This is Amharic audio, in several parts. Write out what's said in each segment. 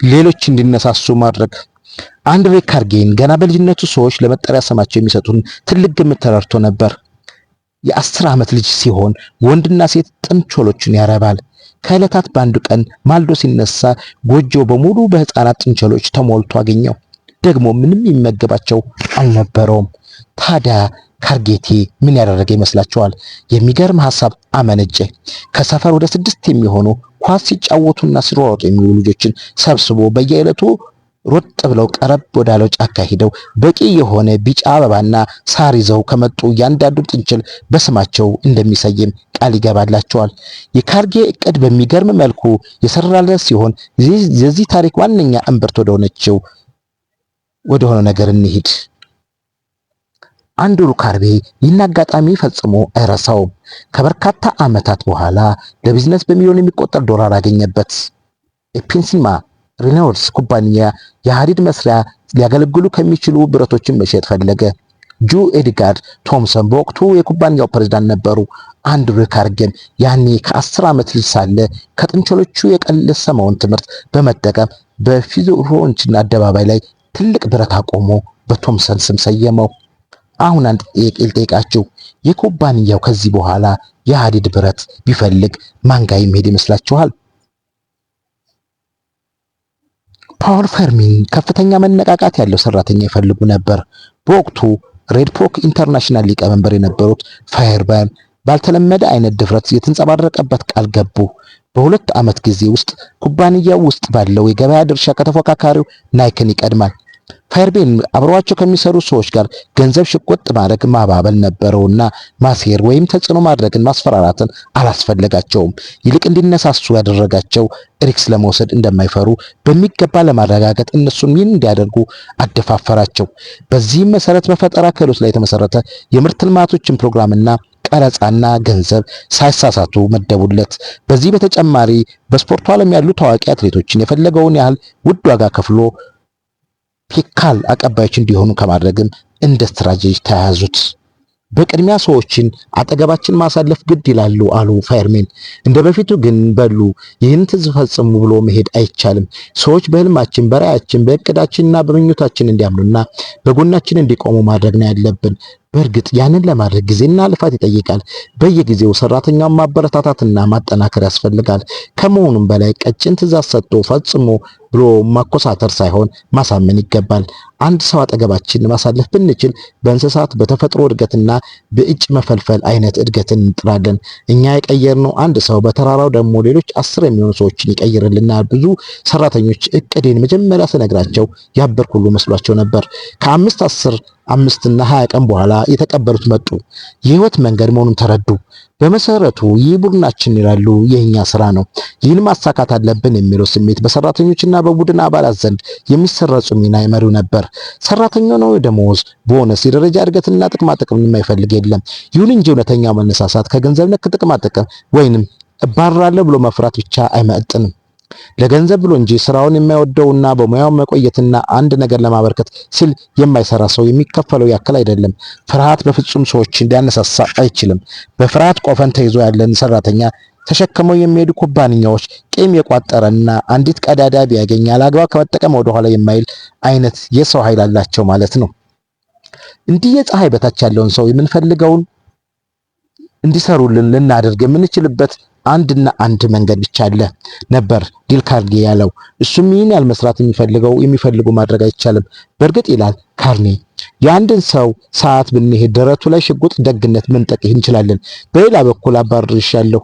ሌሎች እንዲነሳሱ ማድረግ። አንድሬ ካርጌን ገና በልጅነቱ ሰዎች ለመጠሪያ ስማቸው የሚሰጡን ትልቅ ግምት ተረድቶ ነበር። የ10 ዓመት ልጅ ሲሆን ወንድና ሴት ጥንቸሎችን ያረባል። ከዕለታት በአንዱ ቀን ማልዶ ሲነሳ ጎጆው በሙሉ በሕፃናት ጥንቸሎች ተሞልቶ አገኘው። ደግሞ ምንም የሚመገባቸው አልነበረውም። ታዲያ ካርጌቴ ምን ያደረገ ይመስላችኋል? የሚገርም ሐሳብ አመነጨ። ከሰፈር ወደ ስድስት የሚሆኑ ኳስ ሲጫወቱና ሲሯሯጡ የሚውሉ ልጆችን ሰብስቦ በየዕለቱ ሮጥ ብለው ቀረብ ወዳለው ጫካ ሂደው በቂ የሆነ ቢጫ አበባና ሳር ይዘው ከመጡ እያንዳንዱን ጥንቸል በስማቸው እንደሚሰይም ቃል ይገባላቸዋል። የካርጌ እቅድ በሚገርም መልኩ የሰራለት ሲሆን የዚህ ታሪክ ዋነኛ እምብርት ወደሆነችው ወደሆነ ነገር እንሂድ። አንድሩ ካርጌ ይህን አጋጣሚ ፈጽሞ አይረሳውም። ከበርካታ ዓመታት በኋላ ለቢዝነስ በሚሊዮን የሚቆጠር ዶላር አገኘበት። የፔንሲልማ ሬኖልድስ ኩባንያ የሐዲድ መስሪያ ሊያገለግሉ ከሚችሉ ብረቶችን መሸጥ ፈለገ። ጁ ኤድጋርድ ቶምሰን በወቅቱ የኩባንያው ፕሬዝዳንት ነበሩ። አንድሩ ካርጌም ያኔ ከ10 ዓመት ልጅ ሳለ ከጥንቸሎቹ የቀሰመውን ትምህርት በመጠቀም በፊዞሮንችን አደባባይ ላይ ትልቅ ብረት አቆሞ በቶምሰን ስም ሰየመው። አሁን አንድ ጥያቄ ልጠይቃችሁ። የኩባንያው ከዚህ በኋላ የሐዲድ ብረት ቢፈልግ ማን ጋር የሚሄድ ይመስላችኋል? ፓውል ፈርሚን ከፍተኛ መነቃቃት ያለው ሰራተኛ ይፈልጉ ነበር። በወቅቱ ሬድፖክ ኢንተርናሽናል ሊቀመንበር የነበሩት ፋየርበርን ባልተለመደ አይነት ድፍረት የተንጸባረቀበት ቃል ገቡ። በ2 ዓመት ጊዜ ውስጥ ኩባንያው ውስጥ ባለው የገበያ ድርሻ ከተፎካካሪው ናይክን ይቀድማል። ፋየርቤን አብረዋቸው ከሚሰሩ ሰዎች ጋር ገንዘብ ሽቆጥ ማድረግ ማባበል ነበረውና ማሴር ወይም ተጽዕኖ ማድረግን ማስፈራራትን አላስፈለጋቸውም። ይልቅ እንዲነሳሱ ያደረጋቸው risk ለመውሰድ እንደማይፈሩ በሚገባ ለማረጋገጥ እነሱን ይህን እንዲያደርጉ አደፋፈራቸው። በዚህም መሰረት በፈጠራ ክህሎት ላይ የተመሰረተ የምርት ልማቶችን ፕሮግራምና ቀረጻና ገንዘብ ሳይሳሳቱ መደቡለት። በዚህ በተጨማሪ በስፖርቱ ዓለም ያሉ ታዋቂ አትሌቶችን የፈለገውን ያህል ውድ ዋጋ ከፍሎ ፒካል አቀባዮች እንዲሆኑ ከማድረግም እንደ ስትራቴጂ ተያያዙት። በቅድሚያ ሰዎችን አጠገባችን ማሳለፍ ግድ ይላሉ አሉ ፋየርሜን። እንደ በፊቱ ግን በሉ ይህን ትፈጽሙ ብሎ መሄድ አይቻልም። ሰዎች በህልማችን፣ በራዕያችን፣ በእቅዳችንና በምኞታችን እንዲያምኑና በጎናችን እንዲቆሙ ማድረግ ነው ያለብን። በእርግጥ ያንን ለማድረግ ጊዜና ልፋት ይጠይቃል። በየጊዜው ሰራተኛውን ማበረታታትና ማጠናከር ያስፈልጋል። ከመሆኑም በላይ ቀጭን ትዕዛዝ ሰጥቶ ፈጽሞ ብሎ ማኮሳተር ሳይሆን ማሳመን ይገባል። አንድ ሰው አጠገባችን ማሳለፍ ብንችል በእንስሳት በተፈጥሮ እድገትና በእጭ መፈልፈል አይነት እድገትን እንጥራለን። እኛ የቀየርነው አንድ ሰው በተራራው ደግሞ ሌሎች 10 የሚሆኑ ሰዎችን ይቀይርልናል። ብዙ ሰራተኞች እቅዴን መጀመሪያ ስነግራቸው ያበርኩ ሁሉ መስሏቸው ነበር። ከአምስት 10 5ና 20 ቀን በኋላ የተቀበሉት መጡ። የህይወት መንገድ መሆኑን ተረዱ። በመሰረቱ ይህ ቡድናችን ይላሉ የኛ ስራ ነው፣ ይህን ማሳካት አለብን የሚለው ስሜት በሰራተኞችና በቡድን አባላት ዘንድ የሚሰረጹ ሚና የመሪው ነበር። ሰራተኛው ነው ደሞዝ፣ ቦነስ፣ የደረጃ እድገትና ጥቅማ ጥቅም የማይፈልግ የለም። ይሁን እንጂ እውነተኛው መነሳሳት ከገንዘብ ነክ ጥቅማ ጥቅም ወይንም እባረራለሁ ብሎ መፍራት ብቻ አይመጥንም። ለገንዘብ ብሎ እንጂ ስራውን የማይወደውና በሙያው መቆየትና አንድ ነገር ለማበርከት ሲል የማይሰራ ሰው የሚከፈለው ያክል አይደለም። ፍርሃት በፍጹም ሰዎችን ሊያነሳሳ አይችልም። በፍርሃት ቆፈን ተይዞ ያለን ሰራተኛ ተሸክመው የሚሄዱ ኩባንያዎች ቂም የቋጠረና አንዲት ቀዳዳ ቢያገኝ አላግባብ ከመጠቀም ወደኋላ የማይል አይነት የሰው ኃይል አላቸው ማለት ነው። እንዲህ የፀሐይ በታች ያለውን ሰው የምንፈልገውን እንዲሰሩልን ልናደርግ የምንችልበት አንድና አንድ መንገድ ብቻ አለ ነበር ዴል ካርኔ ያለው። እሱም ይህን ያህል መስራት የሚፈልገው የሚፈልጉ ማድረግ አይቻልም። በእርግጥ ይላል ካርኔ የአንድን ሰው ሰዓት ብንሄድ ደረቱ ላይ ሽጉጥ ደግነት መንጠቅ እንችላለን። በሌላ በኩል አባርርሻለሁ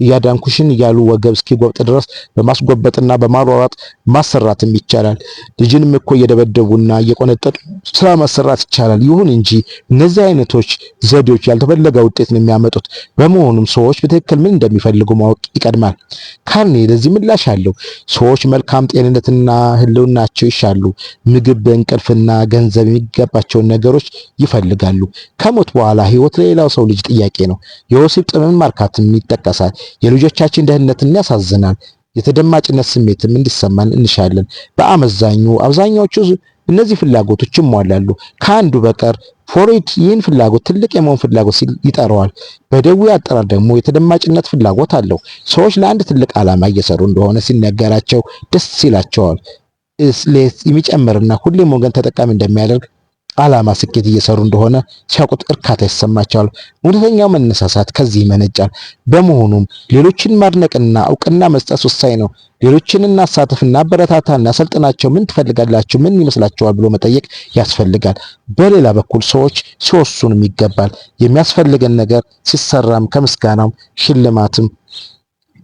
እያዳንኩሽን እያሉ ወገብ እስኪጎብጥ ድረስ በማስጎበጥና በማሯሯጥ ማሰራትም ይቻላል። ልጅንም እኮ እየደበደቡና እየቆነጠጡ ስራ ማሰራት ይቻላል። ይሁን እንጂ እነዚህ አይነቶች ዘዴዎች ያልተፈለገ ውጤት ነው የሚያመጡት። በመሆኑም ሰዎች በትክክል ምን እንደሚፈልጉ ማወቅ ይቀድማል። ካርኔ ለዚህ ምላሽ አለው። ሰዎች መልካም ጤንነትና ህልውናቸው ይሻሉ። ምግብ፣ በእንቅልፍና ገንዘብ የሚገባቸውን ነገሮች ይፈልጋሉ። ከሞት በኋላ ህይወት ለሌላው ሰው ልጅ ጥያቄ ነው። የወሲብ ጥምን ማርካትም ይጠቀሳል። የልጆቻችን ደህንነትን ያሳዝናል። የተደማጭነት ስሜትም እንዲሰማን እንሻለን። በአመዛኙ አብዛኛዎቹ እነዚህ ፍላጎቶች ይሟላሉ ከአንዱ በቀር። ፍሮይድ ይህን ፍላጎት ትልቅ የመሆን ፍላጎት ሲል ይጠራዋል። በደዌ አጠራር ደግሞ የተደማጭነት ፍላጎት አለው። ሰዎች ለአንድ ትልቅ ዓላማ እየሰሩ እንደሆነ ሲነገራቸው ደስ ይላቸዋል። የሚጨምርና ሁሌም ወገን ተጠቃሚ እንደሚያደርግ ዓላማ ስኬት እየሰሩ እንደሆነ ሲያውቁት እርካታ ይሰማቸዋል። እውነተኛው መነሳሳት ከዚህ ይመነጫል። በመሆኑም ሌሎችን ማድነቅና እውቅና መስጠት ወሳኝ ነው። ሌሎችን እናሳትፍ፣ እናበረታታ፣ እናሰልጥናቸው። ምን ትፈልጋላችሁ? ምን ይመስላችኋል? ብሎ መጠየቅ ያስፈልጋል። በሌላ በኩል ሰዎች ሲወስኑም ይገባል። የሚያስፈልገን ነገር ሲሰራም ከምስጋናም ሽልማትም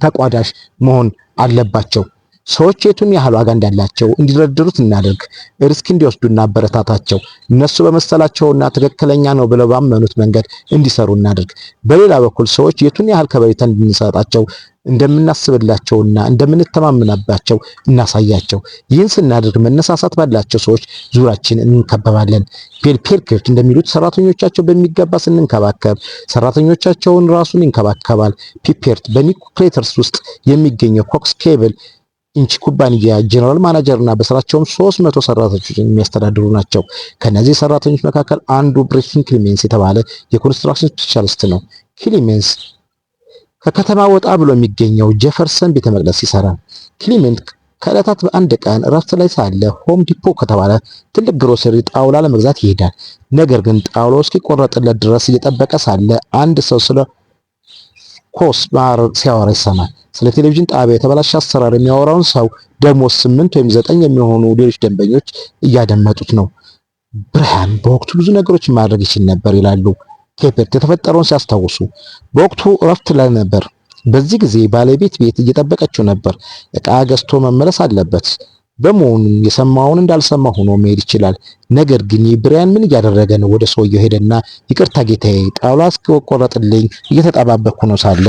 ተቋዳሽ መሆን አለባቸው። ሰዎች የቱን ያህል ዋጋ እንዳላቸው እንዲደረድሩት እናደርግ። Risk እንዲወስዱ እናበረታታቸው። እነሱ በመሰላቸውና ትክክለኛ ነው ብለው ባመኑት መንገድ እንዲሰሩ እናደርግ። በሌላ በኩል ሰዎች የቱን ያህል ከበሬታ እንድንሰጣቸው እንደምናስብላቸውና እንደምንተማመናባቸው እናሳያቸው። ይህን ስናደርግ መነሳሳት ባላቸው ሰዎች ዙሪያችን እንከበባለን። ቢል ፔርኬርት እንደሚሉት ሰራተኞቻቸው በሚገባ ስንንከባከብ ሰራተኞቻቸውን ራሱን ይንከባከባል። ፒፔርት በኒውክሌተርስ ውስጥ የሚገኘው ኮክስ ኬብል ኢንች ኩባንያ general manager እና በስራቸውም 300 ሰራተኞችን የሚያስተዳድሩ ናቸው። ከነዚህ ሰራተኞች መካከል አንዱ ብሬሽን ክሊሜንስ የተባለ የ construction specialist ነው። ክሊሜንስ ከከተማ ወጣ ብሎ የሚገኘው ጄፈርሰን ቤተ መቅደስ ይሰራል። ክሊሜንት ከዕለታት በአንድ ቀን እረፍት ላይ ሳለ ሆም ዲፖ ከተባለ ትልቅ ግሮሰሪ ጣውላ ለመግዛት ይሄዳል። ነገር ግን ጣውላው እስኪቆረጥለት ድረስ እየጠበቀ ሳለ አንድ ሰው ስለ ኮስ ማር ሲያወራ ይሰማል። ስለ ቴሌቪዥን ጣቢያ የተበላሸ አሰራር የሚያወራውን ሰው ደግሞ 8 ወይም 9 የሚሆኑ ሌሎች ደንበኞች እያደመጡት ነው። ብርሃን በወቅቱ ብዙ ነገሮችን ማድረግ ይችል ነበር ይላሉ ኬፐርት የተፈጠረውን ሲያስታውሱ። በወቅቱ እረፍት ላይ ነበር። በዚህ ጊዜ ባለቤት ቤት እየጠበቀችው ነበር። እቃ ገዝቶ መመለስ አለበት። በመሆኑም የሰማውን እንዳልሰማ ሆኖ መሄድ ይችላል። ነገር ግን ብሪያን ምን እያደረገ ነው? ወደ ሰውየው ሄደና ይቅርታ ጌታዬ፣ ጣውላ እስኪቆረጥልኝ እየተጠባበቅኩ ነው ሳለ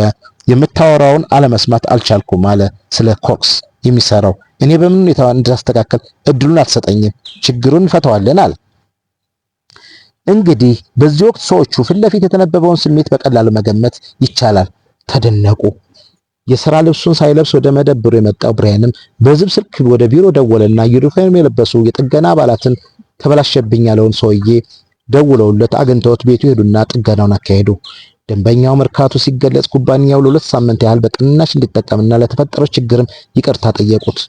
የምታወራውን አለመስማት አልቻልኩም አለ። ስለ ኮክስ የሚሰራው እኔ በምን ሁኔታ እንዳስተካከል እድሉን አትሰጠኝም፣ ችግሩን እንፈተዋለን አለ። እንግዲህ በዚህ ወቅት ሰዎቹ ፊት ለፊት የተነበበውን ስሜት በቀላሉ መገመት ይቻላል። ተደነቁ። የሥራ ልብሱን ሳይለብስ ወደ መደብሩ የመጣው ብራያንም በዝብ ስልክ ወደ ቢሮ ደወለና ዩኒፎርም የለበሱ የጥገና አባላትን ተበላሸብኝ ያለውን ሰውዬ ደውለውለት አግኝተውት ቤቱ ሄዱና ጥገናውን አካሄዱ። ደንበኛው መርካቱ ሲገለጽ ኩባንያው ለ2 ሳምንት ያህል በቅናሽ እንዲጠቀምና ለተፈጠረው ችግርም ይቅርታ ጠየቁት።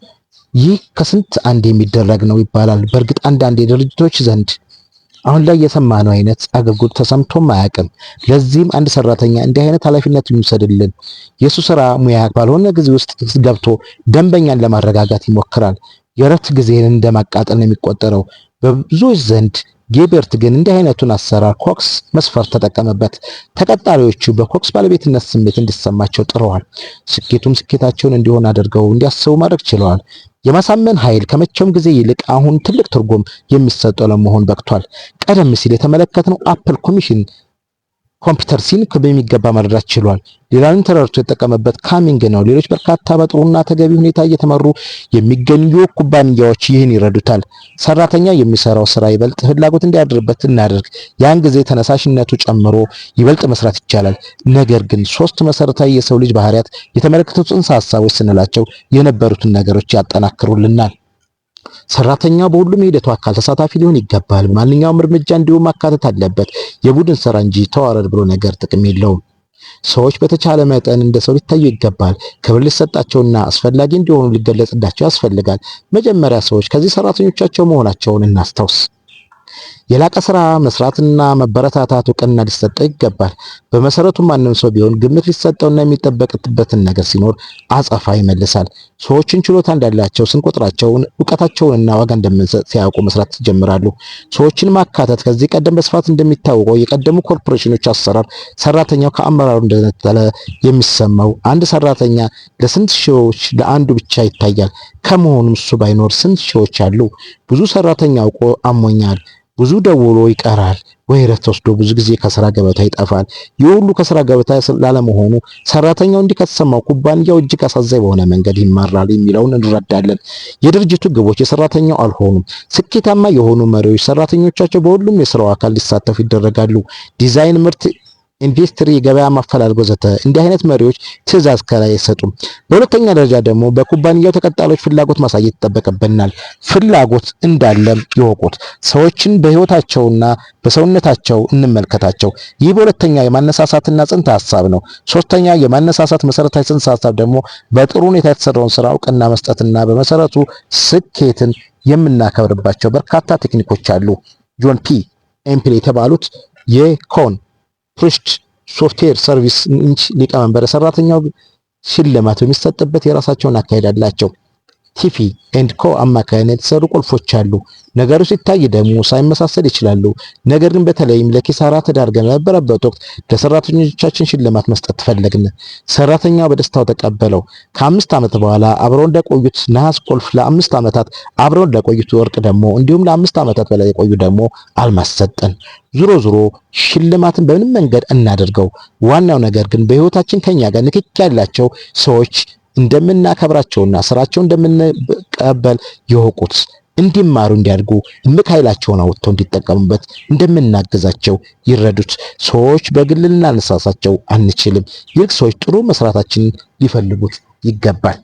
ይህ ከስንት አንድ የሚደረግ ነው ይባላል። በእርግጥ አንዳንድ የድርጅቶች ዘንድ አሁን ላይ የሰማነው አይነት አገልግሎት ተሰምቶም አያውቅም። ለዚህም አንድ ሰራተኛ እንዲህ አይነት ኃላፊነት ይውሰድልን። የሱ ስራ ሙያ ባልሆነ ጊዜ ውስጥ ገብቶ ደንበኛን ለማረጋጋት ይሞክራል። የእረፍት ጊዜን እንደማቃጠል ነው የሚቆጠረው በብዙዎች ዘንድ። ጌበርት ግን እንዲህ አይነቱን አሰራር ኮክስ መስፈርት ተጠቀመበት። ተቀጣሪዎቹ በኮክስ ባለቤትነት ስሜት እንዲሰማቸው ጥረዋል። ስኬቱም ስኬታቸውን እንዲሆን አድርገው እንዲያስቡ ማድረግ ችለዋል። የማሳመን ኃይል ከመቼውም ጊዜ ይልቅ አሁን ትልቅ ትርጉም የሚሰጠው ለመሆን በቅቷል። ቀደም ሲል የተመለከትነው አፕል ኮሚሽን ኮምፒውተር ሲን በሚገባ መረዳት ችሏል። ሌላውን ተረድቶ የተጠቀመበት ካሚንግ ነው። ሌሎች በርካታ በጥሩና ተገቢ ሁኔታ እየተመሩ የሚገኙ ኩባንያዎች ይህን ይረዱታል። ሰራተኛ የሚሰራው ስራ ይበልጥ ፍላጎት እንዲያድርበት እናደርግ። ያን ጊዜ ተነሳሽነቱ ጨምሮ ይበልጥ መስራት ይቻላል። ነገር ግን ሶስት መሰረታዊ የሰው ልጅ ባህሪያት የተመለከቱ ጽንሰ ሀሳቦች ስንላቸው የነበሩትን ነገሮች ያጠናክሩልናል። ሰራተኛው በሁሉም የሂደቱ አካል ተሳታፊ ሊሆን ይገባል። ማንኛውም እርምጃ እንዲሁም ማካተት አለበት። የቡድን ስራ እንጂ ተዋረድ ብሎ ነገር ጥቅም የለውም። ሰዎች በተቻለ መጠን እንደ ሰው ሊታዩ ይገባል። ክብር ሊሰጣቸውና አስፈላጊ እንዲሆኑ ሊገለጽላቸው ያስፈልጋል። መጀመሪያ ሰዎች ከዚህ ሰራተኞቻቸው መሆናቸውን እናስታውስ። የላቀ ስራ መስራትና መበረታታት እውቅና ሊሰጠው ይገባል። በመሰረቱ ማንም ሰው ቢሆን ግምት ሊሰጠውና የሚጠበቅበትን ነገር ሲኖር አጸፋ ይመልሳል። ሰዎችን ችሎታ እንዳላቸው ስንቆጥራቸው እውቀታቸውንና ዋጋ እንደምንሰጥ ሲያውቁ መስራት ይጀምራሉ። ሰዎችን ማካተት ከዚህ ቀደም በስፋት እንደሚታወቀው የቀደሙ ኮርፖሬሽኖች አሰራር ሰራተኛው ከአመራሩ እንደነጠለ የሚሰማው አንድ ሰራተኛ ለስንት ሺዎች ለአንዱ ብቻ ይታያል። ከመሆኑም እሱ ባይኖር ስንት ሺዎች አሉ? ብዙ ሰራተኛ አውቆ አሞኛል ብዙ ደውሎ ይቀራል ወይ እረፍት ወስዶ ብዙ ጊዜ ከስራ ገበታ ይጠፋል። ይህ ሁሉ ከስራ ገበታ ላለመሆኑ ሰራተኛው እንዲህ ከተሰማው ኩባንያው እጅግ አሳዛኝ በሆነ መንገድ ይመራል የሚለውን እንረዳለን። የድርጅቱ ግቦች የሰራተኛው አልሆኑም። ስኬታማ የሆኑ መሪዎች ሰራተኞቻቸው በሁሉም የስራው አካል ሊሳተፉ ይደረጋሉ። ዲዛይን፣ ምርት ኢንዱስትሪ፣ ገበያ ማፈላለግ ወዘተ። እንዲህ አይነት መሪዎች ትዕዛዝ ከላይ አይሰጡም። በሁለተኛ ደረጃ ደግሞ በኩባንያው ተቀጣሪዎች ፍላጎት ማሳየት ይጠበቅብናል። ፍላጎት እንዳለም ይወቁት። ሰዎችን በህይወታቸውና በሰውነታቸው እንመልከታቸው። ይህ በሁለተኛ የማነሳሳትና ጽንሰ ሐሳብ ነው። ሶስተኛ የማነሳሳት መሰረታዊ ጽንሰ ሐሳብ ደግሞ በጥሩ ሁኔታ የተሰራውን ስራ እውቅና መስጠትና በመሰረቱ ስኬትን የምናከብርባቸው በርካታ ቴክኒኮች አሉ። ጆን ፒ ኤምፕል የተባሉት የኮን ፕሩስት Software Service Inc ሊቀመንበር ሰራተኛው ሽልማት በሚሰጥበት የራሳቸውን አካሄድ አላቸው። Tiffany and Co አማካይነት የተሰሩ ቁልፎች አሉ። ነገሩ ሲታይ ደግሞ ሳይመሳሰል ይችላሉ። ነገር ግን በተለይም ለኪሳራ ተዳርገን በነበረበት ወቅት ለሰራተኞቻችን ሽልማት መስጠት ፈለግን። ሰራተኛው በደስታው ተቀበለው። ከ5 ዓመት በኋላ አብረው እንደቆዩት ነሐስ ቁልፍ፣ ለ5 ዓመታት አብረው እንደቆዩት ወርቅ ደግሞ፣ እንዲሁም ለ5 ዓመታት በላይ የቆዩ ደግሞ አልማዝ ሰጠን። ዞሮ ዞሮ ሽልማትን በምንም መንገድ እናደርገው። ዋናው ነገር ግን በህይወታችን ከኛ ጋር ንክኪ ያላቸው ሰዎች እንደምናከብራቸውና ስራቸው እንደምንቀበል ይወቁት። እንዲማሩ፣ እንዲያድጉ፣ እምቅ ኃይላቸውን አውጥተው እንዲጠቀሙበት እንደምናግዛቸው ይረዱት። ሰዎች በግል ልናነሳሳቸው አንችልም። ይልቅ ሰዎች ጥሩ መስራታችንን ሊፈልጉት ይገባል።